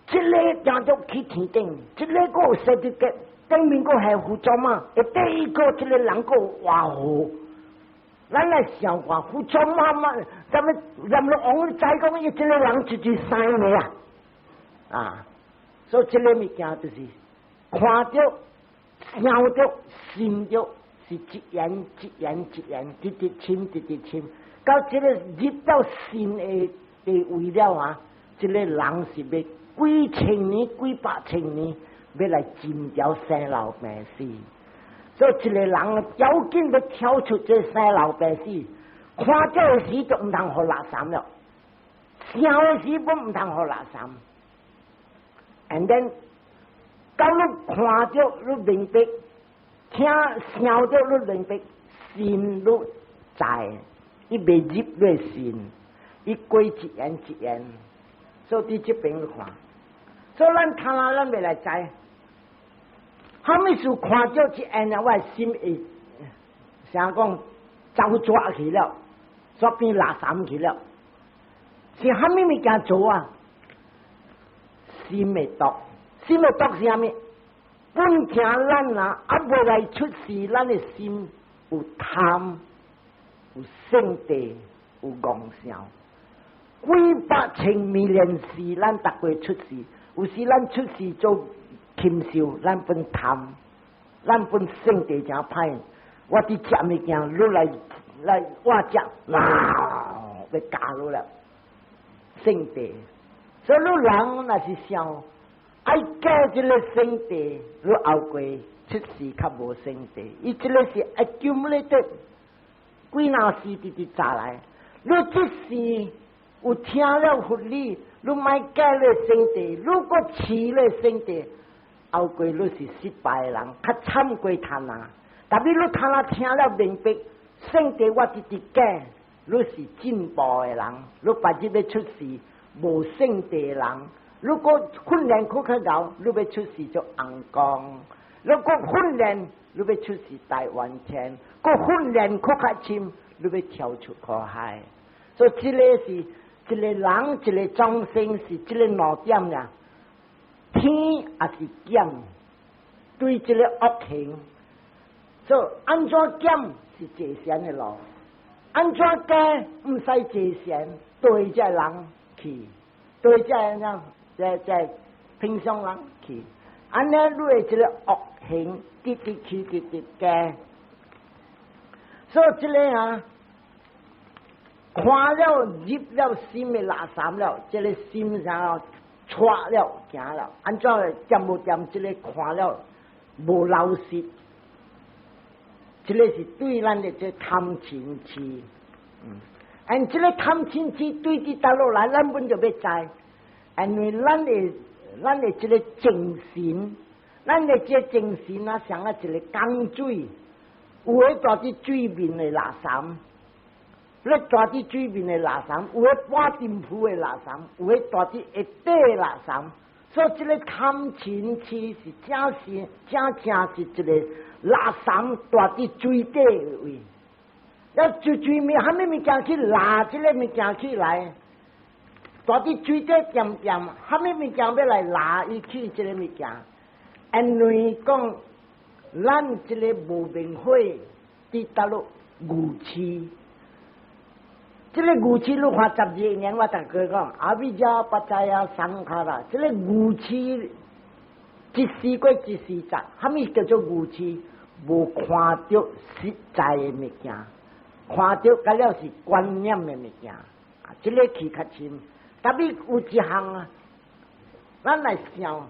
這个行做去天頂，這个閣有 certificate，頂面閣係佛祖媽，會第一個這个人閣活好。咱來想看，佛祖媽媽，啥物閻羅王知講伊這个人就是生的啊，啊，所以這个物件就是看著、想著、信著，是一緣一緣一緣，直直深，直直深，到這个入到心的地位了啊！這个人是欲幾千年、幾百千年，欲來盡掉生老病死。所以一个人要緊欲跳出這生老病死，看著的時就毋通予垃圾了，想的時本毋通予垃圾。And then，到你看著你明白，聽想著你明白，心你知，伊袂入你心，伊過一緣一緣。所以佇這邊看，所以咱睇下咱欲來知，啥物事看著一緣啊，我的心會啥講走抓去了，煞變垃圾去了，是啥物物件做啊？心的毒，心的毒是啥物？本聽咱啊，猶未來出世，咱的心有貪、有性地、有戇想。幾百千萬年世，咱逐個出世，有時咱出世做禽獸，咱本貪，咱本性地誠歹。我佇食物件，你來來我食，哇，欲咬你了，性地。所以你人若是想愛改這个性地，你後過出世較無性地。伊這个是 accumulated，幾若世直直扎來。你這世有聽了佛理，你莫改你性地，如果飼你性地，後過你是失敗的人，較慘過貪婪。特別你貪婪聽了明白，性地我直直改，你是進步的人，你別日欲出世無性地的人。如果訓練閣較𠢕，你欲出世做尪公；如果訓練，你欲出世大梵天；閣訓練閣較深，你欲跳出苦海。所以這个是一個人一個眾生是這个兩點呀，天抑是減，對這个惡行，所以按怎減是坐禪的路，按怎加毋使坐禪，對這人去，對這人，這平常人去，按呢你的這个惡行，直直去，直直加，所以這个啊，看了入了心的垃圾了，這个心上錯了行了，按怎掂無掂？這个看了無老實，這个是對咱的這貪嗔痴。嗯，這個貪嗔痴對佇佗落來，咱本就欲知，因為咱的這个精神，咱的這個精神啊，像啊一个江水，有的蹛佇水面的垃圾。你蹛佇水面的垃圾，有的半沉浮的垃圾，有的蹛佇下底的垃圾。所以這个貪嗔痴是真是真正是一個垃圾蹛佇水底的位。要水水面，啥物物件去拉這个物件起來，蹛佇水底恬恬，啥物物件欲來拉伊去這个物件？因為講，咱這个無明火佇佗落愚痴。這个愚痴你看十二因緣，我逐個講 avijjā paccayā saṅkhārā，這个愚痴一時過一時雜，啥物叫做愚痴？無看著實在的物件，看著甲了是觀念的物件，啊，這个去較深。特別有一項啊，咱來想，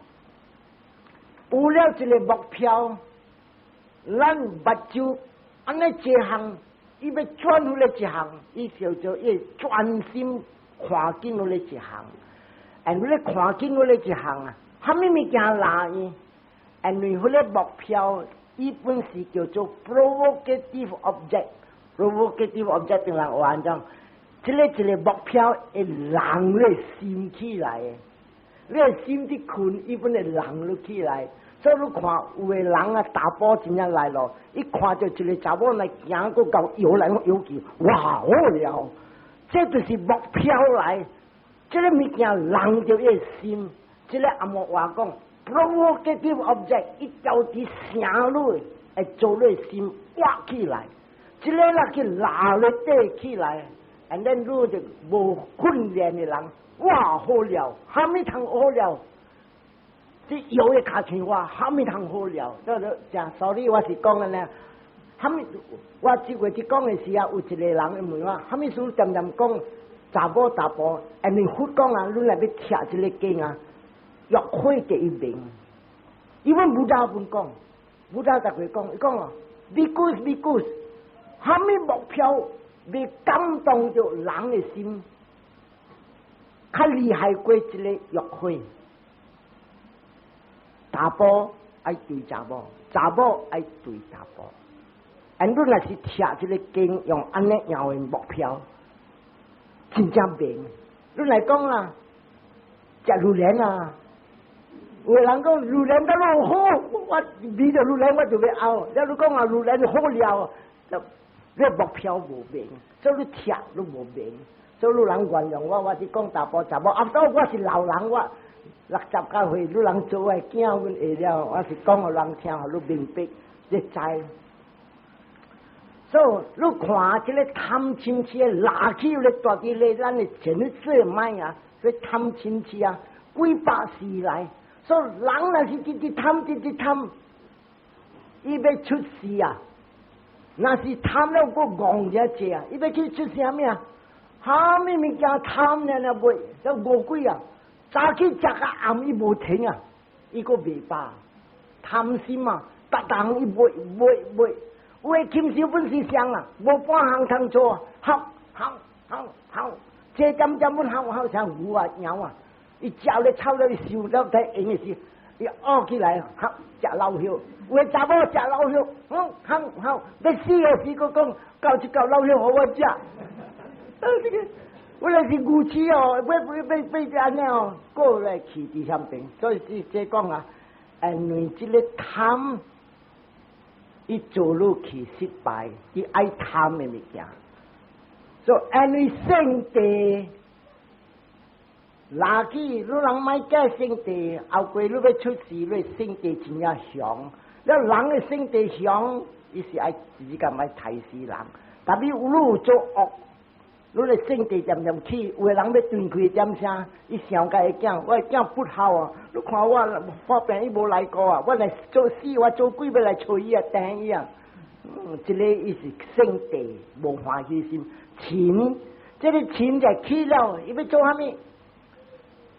有了一个目標，咱目睭按呢一項。伊欲轉彼个一項，伊叫做伊專心看緊彼個一項，and 彼個看緊彼個一項啊，啥物物件拉伊？因為彼個目標，伊本是叫做 provocative object，provocative object 變人話按怎？這个一个目標會人你心起來的，你的心佇睏，伊本會人你起來。所以你看有的人啊，查埔真正來咯，一看著一个查某來行過𠢕搖來搖去，哇，好了，這就是目標來，這个物件人著伊的心，這个紅毛話講，provocative object，伊調佇聲你，會做你心活起來，這个啦去拉咧底起來，and then 你就無訓練的人，哇，好了，啥物通好了？這搖的跤像我，啥物通好了？這個誠 sorry，我是講的呢。啥物？我這月佇講的時啊，有一個人問我，啥物事恬恬講查某查埔，因為佛講啊，你若欲聽這个經啊，欲火第一名。因為 Buddha 本講，Buddha 逐個講，伊講啊，because because，啥物目標欲感動著人的心，較厲害過這个欲火。查埔愛對查某，查某愛對查埔。and 你若是聽這个經，用按呢樣的目標，真正明。你來講啦，食榴蓮啊，有的人講榴蓮得囉好，我聞著榴蓮我就欲嘔。了你講啊，榴蓮好料，就你目標無明，所以你聽你無明，所以你人原諒我，我是講查埔查某，啊，所以我是老人，我六十幾歲，你人做我的囝，阮會了，我是講予人聽，予你明白，你知。所以你看這个貪嗔痴拉起咧，蹛佇咧咱的前一世mind啊，這貪嗔痴啊，幾百世來，所以人若是直直貪，直直貪，伊欲出世啊！若是貪了閣戇一隻啊，伊欲去出世啥物啊？啥物物件貪了了袂？這餓鬼啊！早起食到暗伊無停啊，伊閣袂飽，貪心啊！逐項伊袂袂袂。有的禽獸本是啥啊，無半項通做，吼吼吼吼，這點點本吼吼像牛啊羊啊，伊食咧草咧，伊受了太閒的時，伊僫起來，吼食老葉。有的查某食老葉，吼吼吼，欲死的時閣講，搞一嚿老葉予我食。啊，這个，我若是牛痴哦，欲欲欲欲按呢哦，過來去佇遐邊，所以這這講啊，因為這个貪。伊做落去失敗，伊愛貪的物件，所以因為聖地垃圾，你人莫計聖地，後過你欲出世，你聖地真正強。了人的聖地強，伊是愛自己愛刣死人。但你有你有做惡，你的聖地漸漸起，有的人欲斷開點聲，伊想共伊囝，我的囝不孝啊！你看我發病伊無來過啊，我來做死，我做鬼欲來揣伊啊，掟伊啊！嗯，這个伊是聖地無歡喜心，嗔，這个嗔就起了，伊欲做啥物？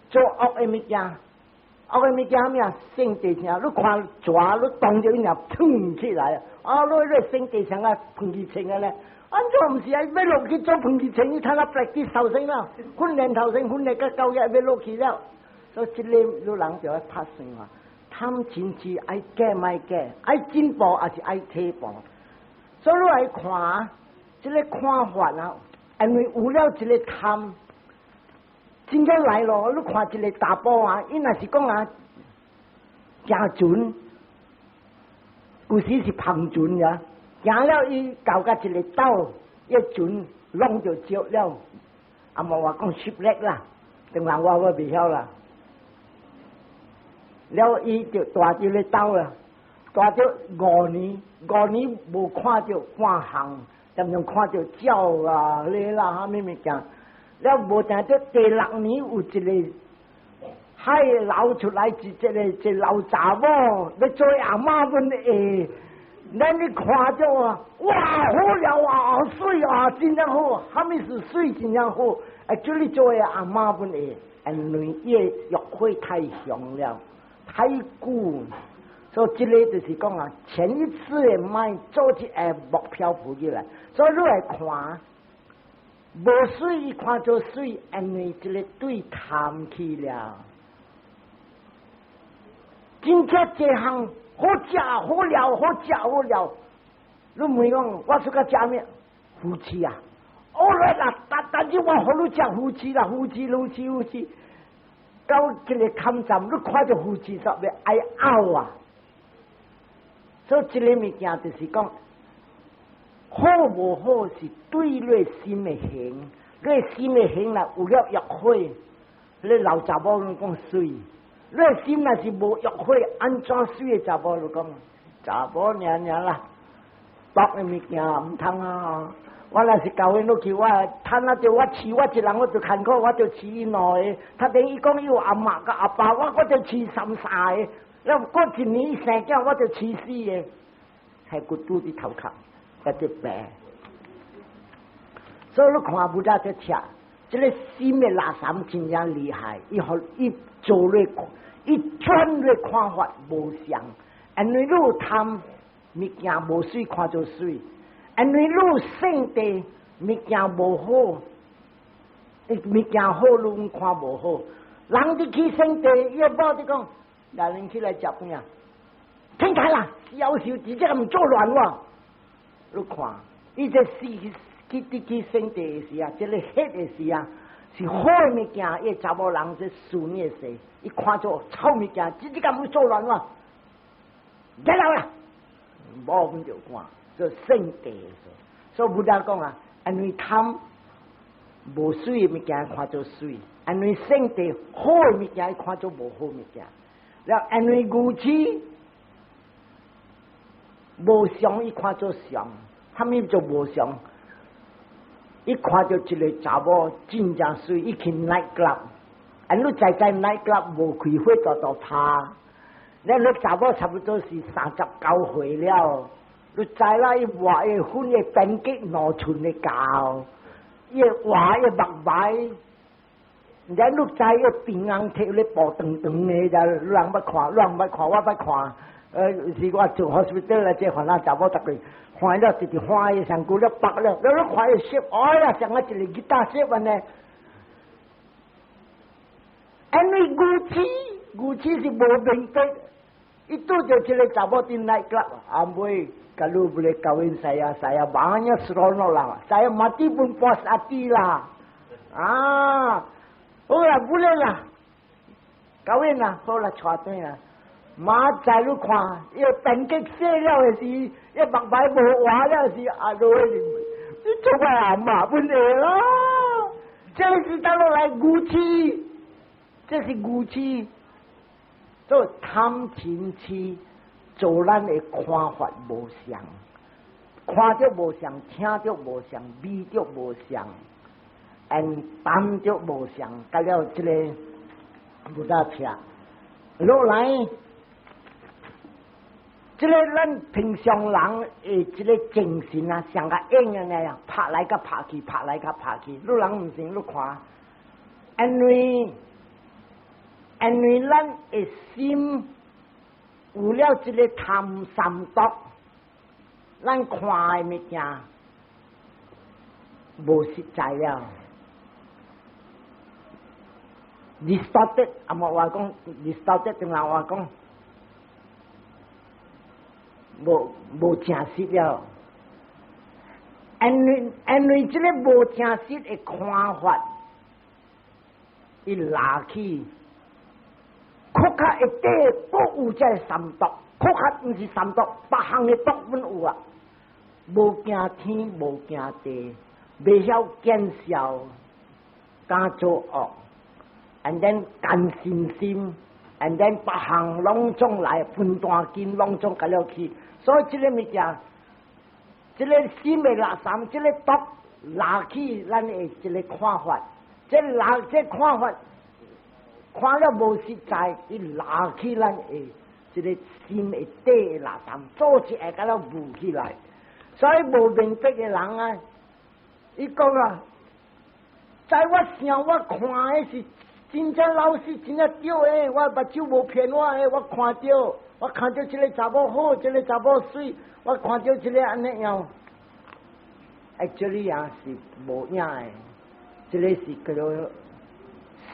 做惡的物件，惡的物件啥物啊？聖地聲，你看蛇，你當著伊爾騰起來啊！你你聖地像啊噴氣槍啊咧？按怎毋是啊？欲落去做噴氣槍，伊睇下 practice 頭先啦，訓練頭先訓練甲到日欲落去了。所以這个你人就愛拍算啊，貪嗔痴愛改莫改，愛進步抑是愛退步。所以你愛看這个看法啊，因為有了這个貪，真正來咯。你看一个查埔啊，伊若是講啊，行船，有時是帆船呀，行了伊到甲一个島，伊船攏就著了，啊無話講 shipwreck 啦，當然我我袂曉啦。了伊就蹛佇咧島啦，蹛著五年，五年無看著半項，恬恬看著鳥啊、咧啦，啥物物件。了無定著第六年有一个海流出來一個一個老查某，欲做阿嬤阮會，咱你看著啊，哇，好了啊，水啊，真正好，啥物是水真正好，啊，叫你做阿嬤阮會，因為伊的欲火太強了，太久，所以這个就是講啊，前一次的mind做一个目標浮起來，所以你來看。無水，伊看做水，因為這个對貪去了。真正這項好食好料，好食好料。你問講，我出個食咩？魚翅啊！哦來啦，但但是我予你食魚翅啦，魚翅、魚翅、魚翅。到這个坎站，你看著魚翅煞欲愛嘔啊！所以這个物件就是講，好無好是對你心的形，你心的形若有了欲火，你老查某攏講媠；你心若是無欲火，按怎媠的查某就講查某爾爾啦，毒的物件毋通啊！我若是教𪜶落去，我趁啊著我飼我一人，我就艱苦，我就飼𪜶兩个。他等於講有阿嬤佮阿爸，我就飼三三个。了過一年生囝，我就飼四个，係骨拄佇頭殼，我就病。所以你看 Buddha 在聽，這个心的垃圾真正厲害，伊予伊做咧，伊轉咧看法無相，因為你有貪物件無媠看做媠。因為你有性地物件無好，物件好你看無好。人佇去聖地，伊某佇講，來人起來食飯啊，停開啦，夭壽直接毋做亂我。你看，伊這死去佇去聖地的時啊，這个彼的時啊，是好的物件，伊查某人這順的勢，伊看做臭物件，直接敢做亂我，來啦，無阮就看。做聖地，所以 Buddha 講啊，因為貪無媠的物件看做媠，因為聖地好的物件看做無好物件，了因為愚癡無常伊看做常，啥物做無常？伊看著一个查某真正媠，伊去 night club，啊你知知 night club 無開火大大拍，了你查某差不多是39歲了。你知啦，伊畫的粉的邊角2寸的厚，伊畫的目眉，然你知伊平安摕咧布長長的，就人捌看，人捌看，我捌看。是我做 hospital 來這番仔查某逐個看了直直歡喜，身軀了白了，你看伊色，哎呀，像啊一个吉他色按呢。因為愚癡，愚癡是無明白，伊拄著一个查某佇 night club，阿妹。Kalau boleh kahwin saya, saya banyak seronok lah. Saya mati pun puas hati lah. Ah, oh lah, boleh lah. Kahwin lah, 好啦，娶轉啦。馬仔你看，伊變極死了的時，伊目眉無活了時，阿羅你做我阿媽本會咯。這是倒落來愚癡，這是愚癡，做貪嗔癡。做咱的看法無相，看著無相，聽著無相，味著無相，and 談著無相，到了這个 Buddha 聽落來，這个咱平常人的這个精神啊，像個影樣那樣，拍來佮拍去，拍來佮拍去。你人毋信，你看，因為咱的心有了這个貪三毒，咱看的物件無實在了。distorted，啊無話講 distorted，定人話講無正實了。因為這个無正實的看法，伊拉去。殼較會底閣有這三毒，殼較毋是三毒，別項的毒阮有啊。無驚天，無驚地，袂曉見笑，敢做惡，and then 貪嗔心，and then 別項攏總來分大金，攏總共了去。所以這个物件，這个心的垃圾，這个毒拉去咱的這个看法，這拉這看法。看了無實在，伊拉起咱的這个心的底垃圾，做起來共了霧起來。所以無明白的人啊，伊講啊，在我想我看的是真正老實，真正對的，我目睭無騙我的，我看著，我看著這个查某好，這个查某媠，我看著這个按呢樣，actually 啊是無影的，這个是叫做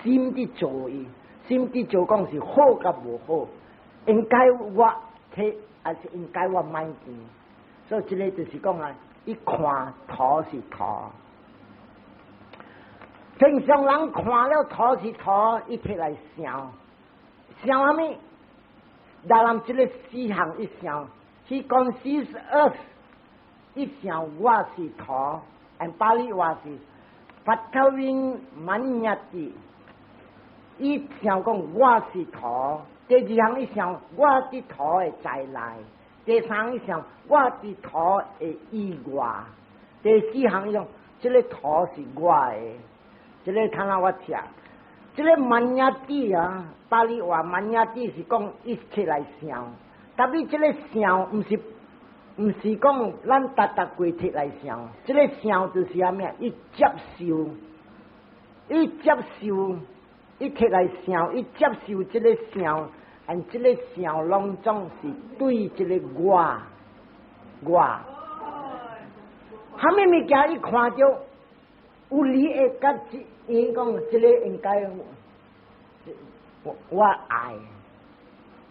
心佇做伊，心佇做講是好佮無好，應該我提，還是應該我莫見？所以這个就是講啊，伊看塗是塗，平常人看了塗是塗，伊摕來想，想啥物？人這个四項一想， He conceives earth，伊想我是土，and 巴利話是 Pathavim Maññati，伊想講我是土。第二項伊想我佇土的在內，第三伊想我佇土的以外，第四項伊講這个土是我的，這个聽下我聽。這个 Maññati 啊，巴利話 Maññati 是講伊起來想，但是這个想毋是講咱逐逐過提來想，這个想就是啥物啊？伊接受，伊接受，伊提來想，伊接受這个想，and 這个想攏總是對這个我，我。啥物物件伊看著有利的甲伊講，這个應該我愛，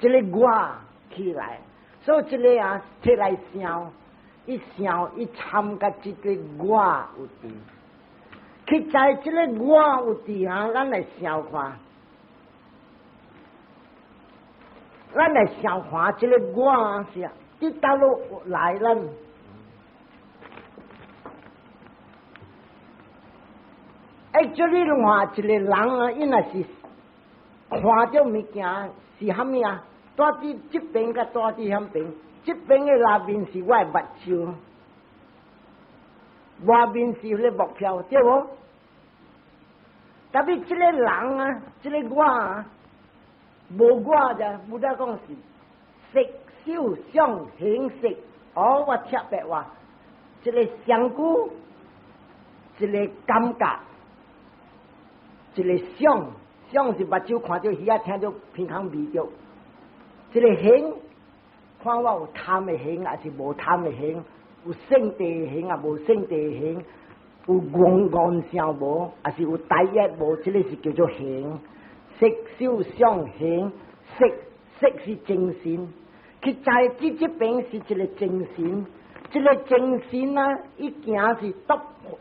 這个我起來，所以這个啊提來想，伊想伊參甲這个我有佇，去在這个我有佇啊，咱來想看，咱來想看這个我是佇佗落來咱。Actually 看一個人啊，伊若是看著物件是啥物啊？蹛佇這邊佮蹛佇遐邊，這邊的內面是我的目睭，外面是彼个目標，對無？但是這个人啊，這个我啊，無我者，Buddha 講是色受想行識。哦，我特別話，一个身軀，一个感覺。一个想，想是目睭看著，耳仔聽著，鼻孔聞著。一个行，看我有貪的行，抑是無貪的行？有勝地的行，抑無勝地的行？有戇戇想無，抑是有大業無？這个是叫做行。色受想行識，識是精神。佢在這邊是一个精神，這个精神啊，伊行是篤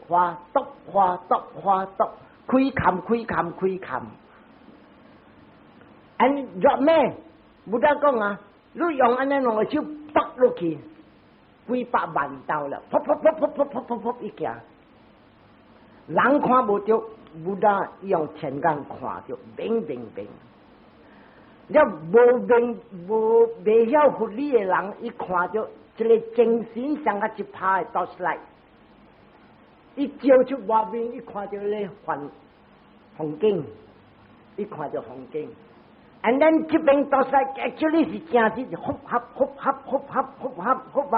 化篤化篤化篤。開冚開冚開冚，and 若咩？Buddha 講啊，你用按呢兩个手拔落去，幾百萬道了，噗噗噗噗噗噗噗噗一行，人看無著，Buddha 用天眼看著，明明明。了無明無袂曉佛理的人，伊看著一个精神像個一拍的 torchlight，伊照出外面，伊看著咧環風景，伊看著風景。And then 這邊 torchlight actually 是真實，複合複合複合複合複合。